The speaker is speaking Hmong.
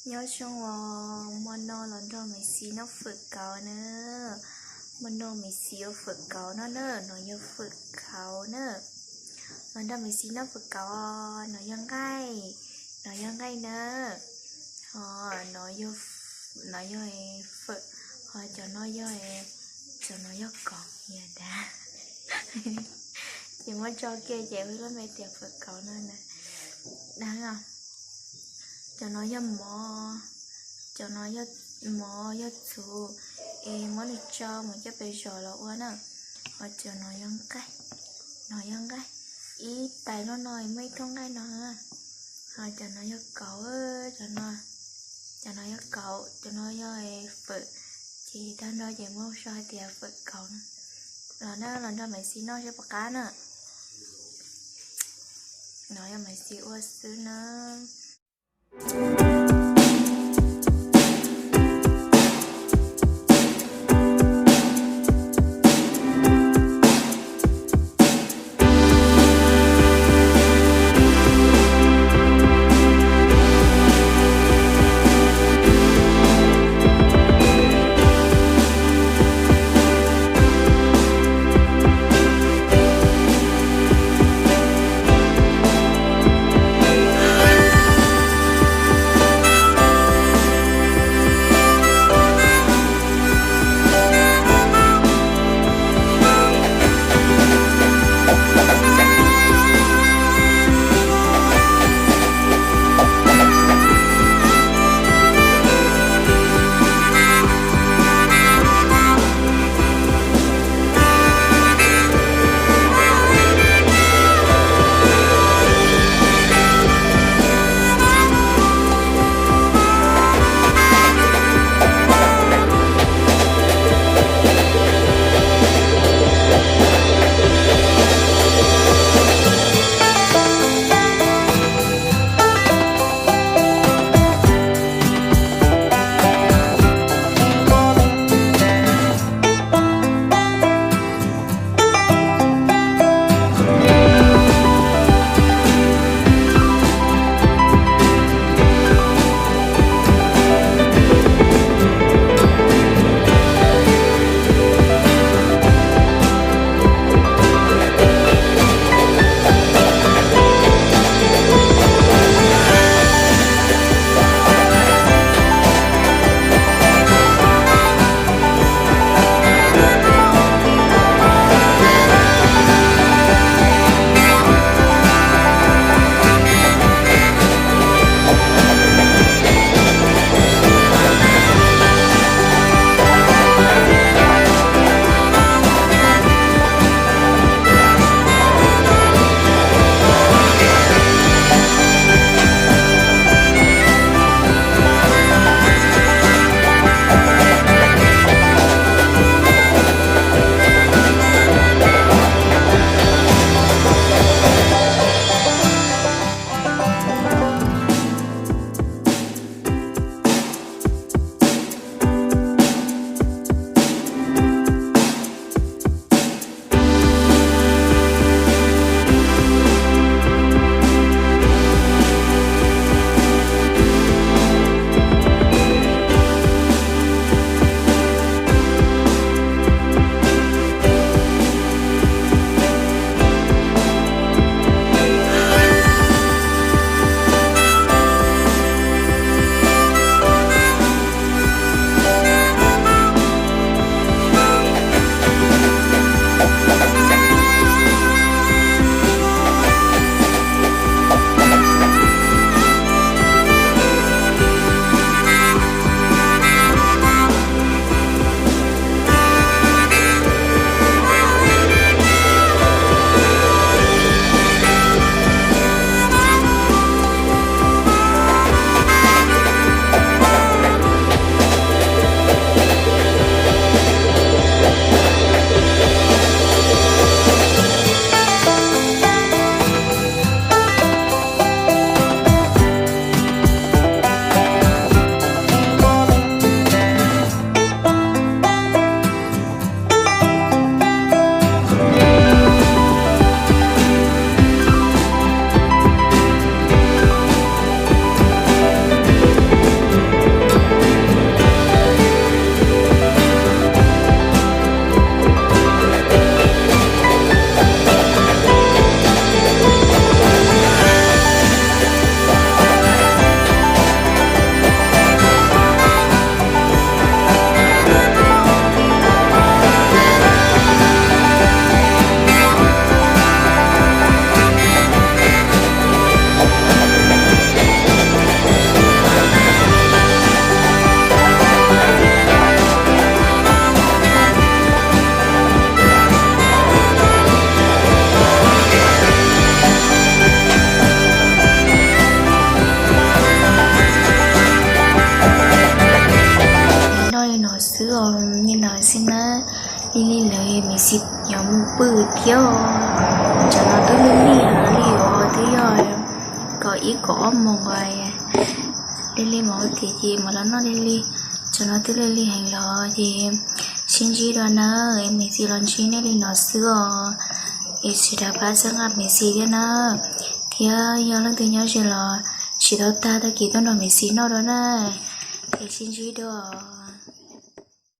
Nyob zoo os, hmo no los nrog Maiv Xis noj fawm kauv na. Hmo no Maiv Xis ua fawm kauv no na, no yog fawm kauv na. Los nrog Maiv Xis noj fawm kauv, no yog nqaij, no yog nqaij na. Ho no yog, no yog fawm, ho cov no yog, cov no yog kauv hias dab. Ces muab tso kiag ces hu lub npe tias fawm kauv no na. Dab os. Cov no yog mov, cov no yog mov yog txhuv, es muab nws tso mus coj pes zos los ua na. Ho cov no yog nqaij, no yog nqaij, ib tais loj no muaj ib thooj nqaij no. Ho cov no yog kauv, cov no, cov no yog kauv, cov no yog fawm, ces tag nrho ces muab sau hais tias fawm kauv na. Los na, los nrog Maiv Xis noj seb puas qab na. No yog Maiv Xis ua xwb na. xwb os, li no xwb nawb. Li li lawv me ntsis yuav mus pw thiab os. Tsam no twb lig lig li os, twb yog kaum ib kaum ob moos os. Li li mus tias ces mam los noj li li. Tsam no twb lig lig heev los ces sib ntsib dua nawb, me ntsis los ntsib nej li no xwb os. Es sawv daws pab txhawb nqa me ntsis thiab nawb, thiab yog leej twg nyob ze los tsis tau tag tag kis tuaj nrog me ntsis noj dua na. Es sib ntsib dua os.